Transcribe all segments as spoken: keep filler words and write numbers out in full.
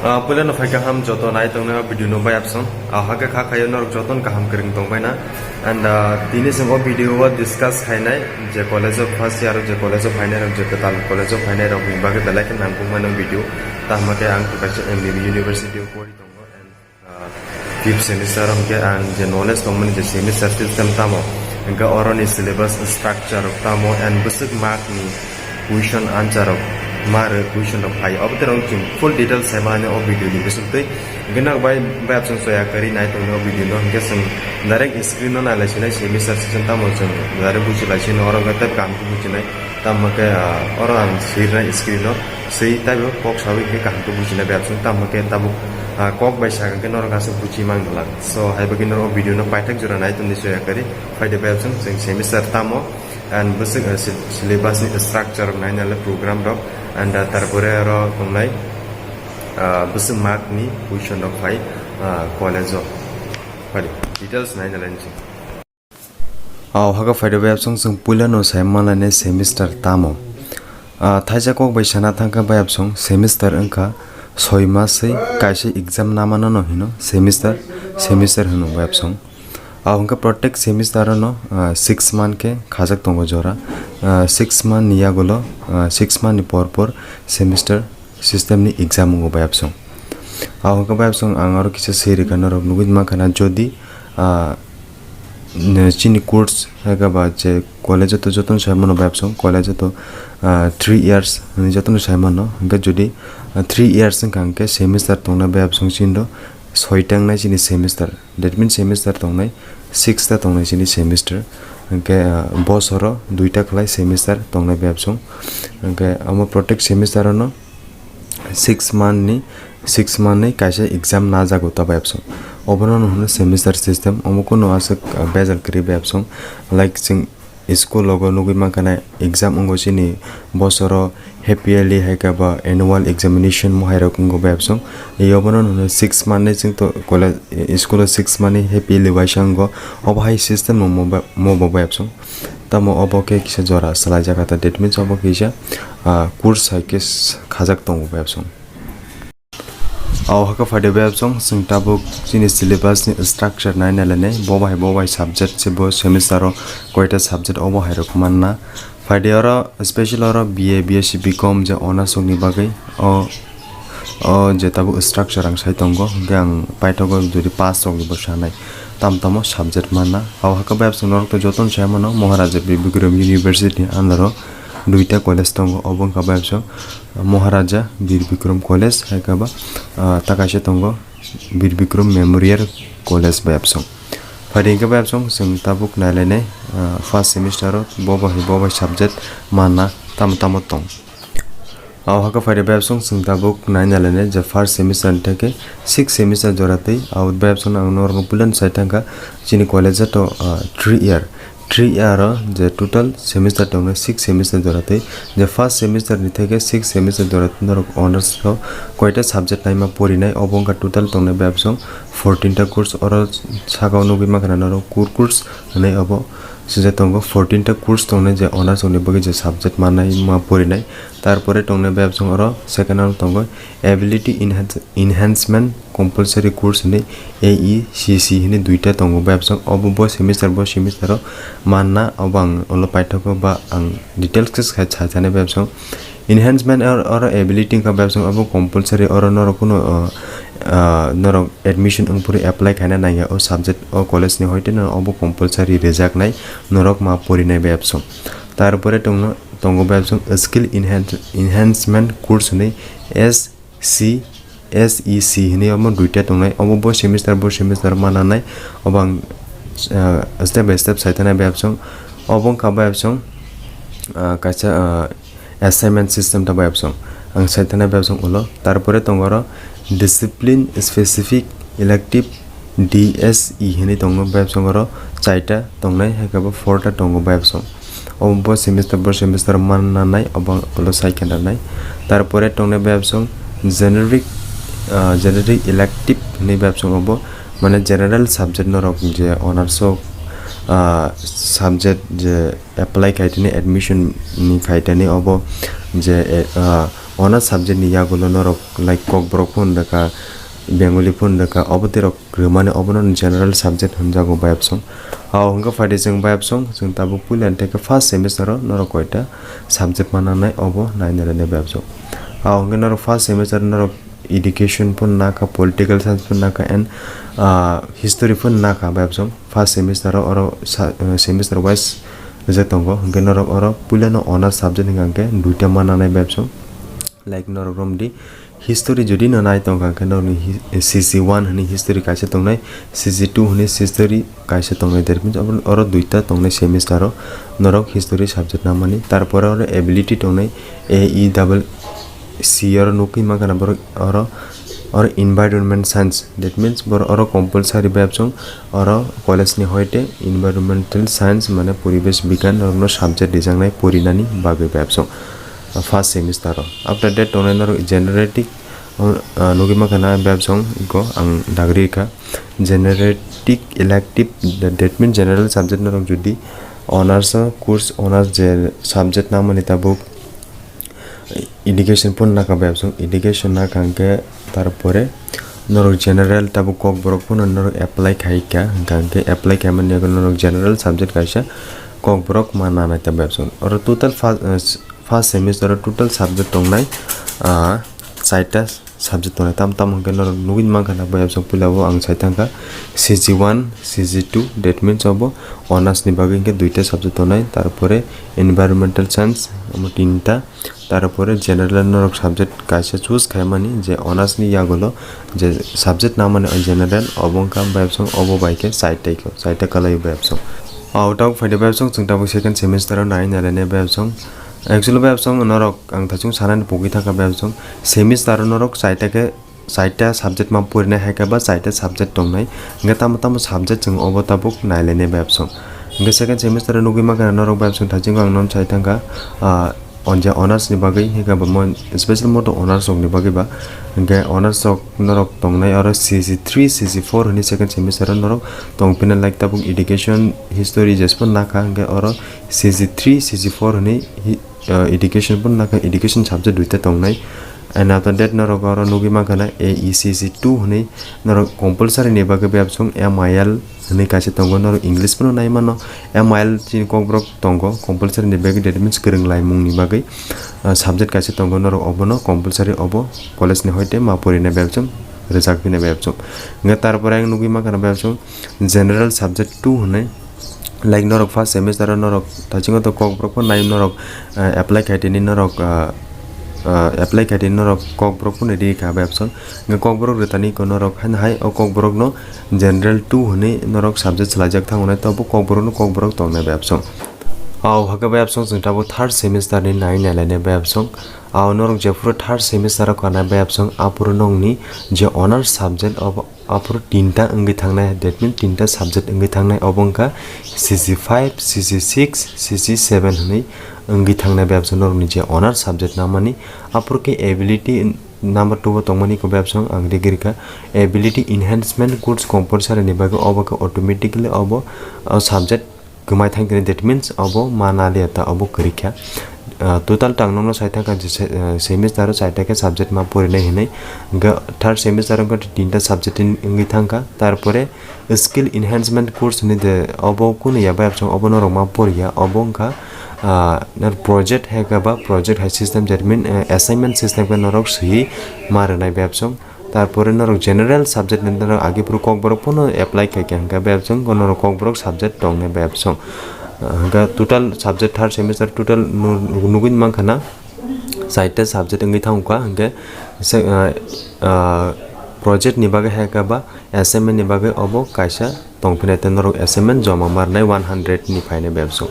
Ah, puila no phai kaham joto nai tongnai o video no bai absong. Ah, hake kha khayo norok joton kaham kwrwng tong bai na. And, ah, tini chwng o video o discuss khainai je college of first year je college of final rok je kwtal college of final rok ni bagwi belai khe nangkukmani video. Tamo khe ang to kaisa M B B university o pori tongo and, ah, fifth semester hwnkhe ang je knowledge tongmani je semester system tamo hwnkhe oroni syllabus structure rok tamo and bwswk mark ni question answer rok ma rw question rok phai obo terong chwng full details sai mani o video ni bisingtwi. Hwnkhe nok bai bai absong soya kari nai tongni o video no hwnkhe chwng direct screen no nai lai sinai semester system tamo chwng direct buchi lai sino oro hwnkhe tei kaham khe buchinai tamo khe, ah, oro ang sirnai screen no swi taibo kok sawi khe kaham khe buchinai bai absong tamo khe tabuk, ah, kok bai sa hwnkhe norok aswk buchi mang dala so hai bagwi norok o video no paithak jora nai tongni soya kari. Phaidi bai absong chwng semester tamo and bwswk, uh, sy-, syllabus ni structure rok nai nai le program rok and, uh, tarpore oro tongnai, uh, bwswk mark ni question rok phai, uh, college o. Phaidi details nai nai le nching. Aw haka phaidi bai absong chwng puila no sai manlainai semester tamo. Ah, thaisa kok bai sana thangkha bai absong semester wngkha soi mas se kaisa exam namano no hino semester, semester hino bai absong. Aw hwnkhe protek semester no, ah, six month khe khajak tongo jora. Ah, six month ni yagulo, ah, six month ni por por semester system ni exam wngo bai absong. Aw hwnkhe bai absong ang aro kisa swi rwkha norok nugwi mankha na jodi, ah, ne chini course hai khe ba je college o to jotono sai mano bai absong, college o to, ah, three years hinwi jotono sai mano. Hwnkhe jodi, ah, three years wngkha hwnkhe semester tongnai bai absong chini do soi tangnai chini semester. That means semester tongnai six ta tongnai chini semester. Hwnkhe, ah, bosoro duita khlai semester tongnai bai absong. Hwnkhe omo protek semester o no six month ni, six month ni kaisa exam najago ta bai absong. Obono no hwno semester system, omo kunu aswk, ah, bejal kwrwi bai absong. Like chwng school logo nugwi mankha na exam wngo chini bosoro half yearly hai khe ba annual examination mo hai rok wngo bai absong. Obono no hwno six month ni chwng to college, school o six month ni half yearly waisa wngo. Obo hai system no mo ba, mo bo bai absong. Tamo obo khe kisa jora swlai jaka ta, that means obo kisa, ah, course hai khe s-, khajak tongo bai absong. Aw haka phaidi bai absong chwng tabuk chini syllabus ni structure nai nai lainai bo bai bo bai subject se bo semester o koita subject obo hai rok manna. Phaidi oro special oro B A, B S C, B com je honours rok ni bagwi o, o je tabuk structure ang sai tongo hwnkhe ang paithago jodi pass rok ni bo sanai. Tam tamo subject manna. Aw haka bai absong norok to jotono sai mano Maharaja Bir Bikram University ni under o duita college tongo, obo wngkha bai absong Maharaja Bir Bikram College, hai khe ba, ah, ta kaisa tongo Bir Bikram Memorial College bai absong. Phaidi hwnkhe bai absong chwng tabuk nai lainai, ah, first semester o bo bai bo bai subject manna tamo tamo tong. Aw haka phaidi bai absong chwng tabuk nai nai lainai je first semester ni theke six semester jora twi, aw bai absong ang norok no puila no sai thangkha chini college o to, ah, three year, three year o je total semester tongnai six semester jora twi, je first semester ni theke six semester jora twi norok honours o koita subject naima porinai, obo wngkha total tongnai bai absong fourteen ta course, oro saka o nugwi mankha na norok core course hinwi obo swijak tongo, fourteen ta course tongnai je honours rok ni bagwi je subject manai ma porinai. Tarpore tongnai bai absong oro second round tongo ability enhance-, enhancement compulsory course hinwi A E C C hinwi duita tongo bai absong. Obo bo semester bo semester o manna, obo ang ulo paithago ba ang details khe sai, sai thani bai absong. Enhancement or, or ability wngkha bai absong obo compulsory, oro norok kunu, uh, uh, norok admission wngphuru apply khaina nangya o subject o college ni, hoite no obo compulsory rijaknai, norok ma porinai bai absong. Tarpore tongno, tongo bai absong skill enhance-, enhancement course hinwi S C, S E C hinwi omo duita tongnai. Omo bo semester, bo semester mananai. Obo ang, ah, step by step saithana bai absong. Obo wngkha bai absong, ah, kaisa, ah, assignment system ta bai absong. Ang saithana bai absong ulo. Tarpore tongo oro discipline specific elective D S E hinwi tongo bai absong oro chaita tongnai, hai khe bo four ta tongo bai absong. Obo bo semester, bo semester manna nai, obo ulo sai khe nanai. Tarpore tongnai bai absong generic, ah, generic elective hinwi bai absong obo, mane general subject norok je honours o, ah, subject je apply khai tini admission ni khai tini obo je, eh, ah, Honours subject ni yagulo norok like Kokborok phano rwkha, Bengali phano rwkha, obo tei rok rwmani obono general subject hwnjago bayapsong. Ao hwnkhe phaidi chwng bayapsong, chwng tabuk puila tei khe first semester o norok koita subject ma nangnai obo naina rwnai bayapsong. Ao hwnkhe norok first semester norok education phano nakha, political science phano nakha and, ah, history phano nakha bayapsong. First semester o oro sa-, eh, semester wise rijak tongo, hwnkhe norok oro puilano honours subject hwnkha hwnkhe duita ma nangnai bayapsong. Like norok romdi history jodi no nai tongkha hwnkhe norokni hi-, C C one hwnwi history kaisa tongnai, C C two hwnwi history kaisa tongnai, that means oro, oro duita tongnai semester o norok history subject namani. Tarpore oro ability tongnai, A E double C oro nukwi mankha na borok oro, oro environment science, that means borok oro compulsory bayapsong oro college ni hoite environmental science mane poribesh bigyan norokno subject rijaknai porinani bagwi bayapsong first semester o. After that tongnai norok generative, ah, nugwi mankha na bayapsong go ang dagri kha generative elective, that means general subject norok jodi honours o course honours je subject namani tabuk education phano nakha bayapsong, education nakha hwnkhe tarpore norok general tabuk Kokborok phano norok apply khai kha, hwnkha hwnkhe apply khaimani yago norok general subject kaisa Kokborok ma nanai ta bayapsong. Oro total first, eh, first semester o total subject tongnai, ah, chaita subject tongnai, tam tam hwnkhe norok nugwi mankha na bayapsong puila o ang sai thangkha C G one, C G two, that means obo honours ni bagwi hwnkhe duita subject tongnai, tarpore environmental science omo tinta, tarpore general norok subject kaisa choose khaimani je honours ni yagulo je subject namani o general obo wngkha bayapsong obo bai khe chaita khe chaita kalai bayapsong. O tabuk phaidi bayapsong chwng tabuk second semester o nai nai lainai bayapsong. Actually bayapsong norok ang thachung sanani pogwi thangkha bayapsong semester o norok chaita khe chaita subject ma porinai hai khe ba chaita subject tongnai, hwnkhe tamo tamo subject chwng obo tabuk nailainai bayapsong. Hwnkhe second semester o nugwi mankha norok bayapsong thachungo ang nono sai thangkha, ah, on je honours ni bagwi hai khe ba mon special moto honours rok ni bagwi ba, hwnkhe honours rok norok tongnai oro C C three, C C four hwnwi second semester o norok tongphina like tabuk education history jesbo nakha, hwnkhe oro C C three, C C four hwnwi hi-, ah, education bo nakha, education subject duita tongnai. And after that norok oro nugwi mankha na A E C C two hwnwi norok compulsory ni bagwi bayapsong M I L hwnwi kaisa tongo, norok English phano nai mano. M I L chini Kokborok tongo compulsory ni bagwi, that means kwrwng laimung ni bagwi, ah, subject kaisa tongo, norok obono compulsory obo college ni hoite ma porinai bayapsong, rwjak phinai bayapsong. Hwnkhe tarpore ang nugwi mankha na bayapsong general subject two hwnwi. Like norok first semester o norok thachungo to Kokborok phano nai norok, eh, apply khai tini norok, ah, ah, apply khai tini norok Kokborok phano ri kha bayapsong. Hwnkhe Kokborok rwtani ko norok haino hai o Kokborok no general two hwnwi norok subject swlaijak thango nai to bo Kokborok no Kokborok tongnai bayapsong. Ao hwnkhe bayapsong chwng tabuk third semester ni nai nai lainai bayapsong. Ao norok jephuru third semester o kanai bayapsong aphuru nongni je honours subject obo aphuru tinta wngwi thangnai, that means tinta subject wngwi thangnai, obo wngkha C C five, C C six, C C seven hwnwi wngwi thangnai bayapsong norokni je honours subject namani. Aphuru khe ability number two o tongmani khe bayapsong ang rigwi rikha ability enhancement course compulsory ni bagwi, obo khe automatically obo o subject kwmai thang khe, that means obo ma naliya ta obo kwrwi kha. Ah, total tang nokno sai thangkha je se-, ah, semester o chaita khe subject ma porinai hinwi, hwnkhe third semester o wngkha tinta subject wngwi thangkha, tarpore skill enhancement course hinwi de obo kunu ya bayapsong obo norok ma poriya, obo wngkha, ah, project hai khe ba project hai system, that mean, eh, assignment system khe norok swiwi ma rwnai bayapsong. Tarpore norok general subject ni norok agi phuru Kokborok phano apply khai kha, hwnkhe bayapsong norok Kokborok subject tongnai bayapsong. Hwnkhe total subject third semester total nu-, nugwi mankha na chaita subject wngwi thangkha, hwnkhe se-, ah, ah, project ni bagwi hai khe ba assignment ni bagwi obo kaisa tongphinai tei norok assignment joma ma rwnai one hundred ni phainai bayapsong.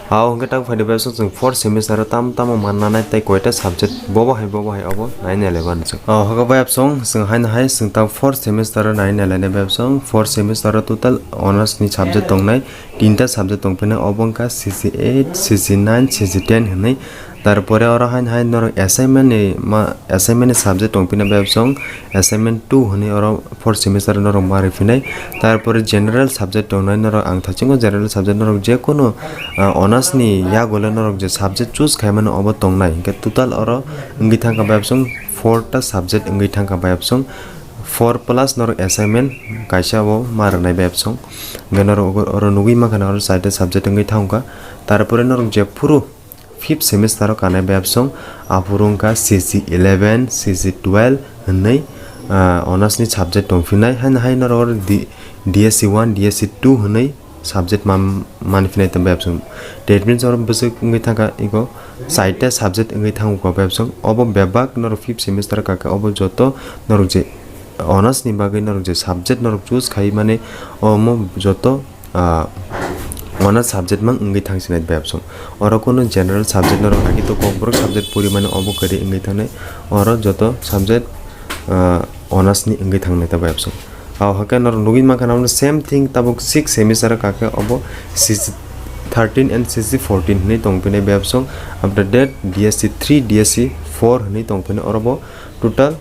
Ao hwnkhe tak phainai bayapsong chwng fourth semester o tam tamo manna nai tei koita subject bobo hai bobo hai obo nai nai lai mano chwng. Ao hwnkhe bayapsong chwng haino hai chwng tak fourth semester o nai nai lainai bayapsong. Fourth semester o total honours ni subject tongnai, tinta subject tongphinai, obo wngkha C C eight, C C nine, C C ten hwnwi. Tarpore oro hain hain norok assignment ni ma, assignment ni subject tong phina bai absong, assignment two hwnwi oro fourth semester norok ma rwi phinai. Tarpore general subject tongnai norok, ang thachingo general subject norok je kono, ah, honours ni yagole norok je subject choose khaimani obo tongnai. Hinkhe total oro wngwi thangkha bai absong four ta subject wngwi thangkha bai absong. Four plus norok assignment kaisa bo ma rwnai bai absong. Hinkhe norok oro nugwi mankha na oro chaita subject wngwi thangkha. Tarpore norok jephuru fifth semester o kanai bai absong, aphuru wngkha C C eleven, C C twelve hwnwi, ah, honours ni subject tongphinai. Haino, haino oro D-, D S C one, D S C two hwnwi subject man-, manphinai tong bai absong. That means oro bwswk wngwi thangkha ego chaita subject wngwi thango kha bai absong. Obo bebak norok fifth semester kakhe obo joto norok je honours ni bagwi norok je subject norok choose khai mani omo joto ah, honours subject mang wngwi thangsinai bai absong. Oro kono general subject norok naki to kokborok subject pori mani obo kwrwi wngwi thangnai. Oro joto subject, ah, honours ni wngwi thangnai ta bai absong. Abo hakhe norok nugwi mankha na same thing tabuk six semester kakhe obo C C thirteen and C C fourteen hwnwi tongphinai bai absong. After that D S C three, D S C four hwnwi tongphinai oro bo total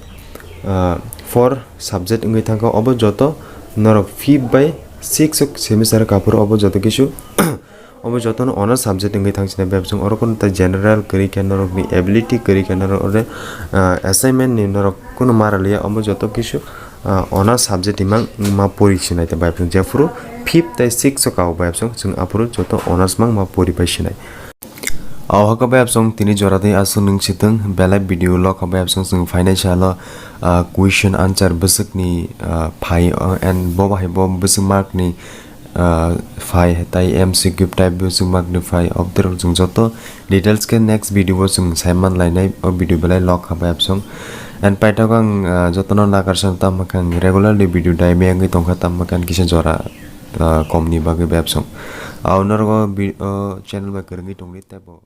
ah, four subject wngwi thangkha, obo joto norok fifth bai sixth semester kaphuru obo joto kisu obo jotono honours subject wngwi thangsinai bai absong. Oro kono ta general kwrwi khe norokni ability kwrwi khe norok ore, ah, assignment ni norok kono ma rwliya, obo joto kisu, ah, honours subject imang ma pori sinai ta bai absong, jephuru fifth tei sixth o kabo bai absong chwng aphuru joto honours mang ma pori pai sinai. Aw haka bai absong tini jora tei aswk nwng sitwng belai video lok bai absong chwng phainai salo, ah, question answer bwswkni, ah, phai, ah, and bo bahai bo bwswk mark ni, ah, phai tai M C Q type bwswk mark ni phai obdrok chwng joto details khe next video o chwng saiman lainai o video belai lok bai absong and paithak ang, ah, jotono nakarsan tamo khe ang regularly video dai meyangwi tongkha tamo khe ang kisa jora, ah, komni bagwi bai absong. Aw norok o bi-, o channel bai kwrwngwi tongdi tei bo.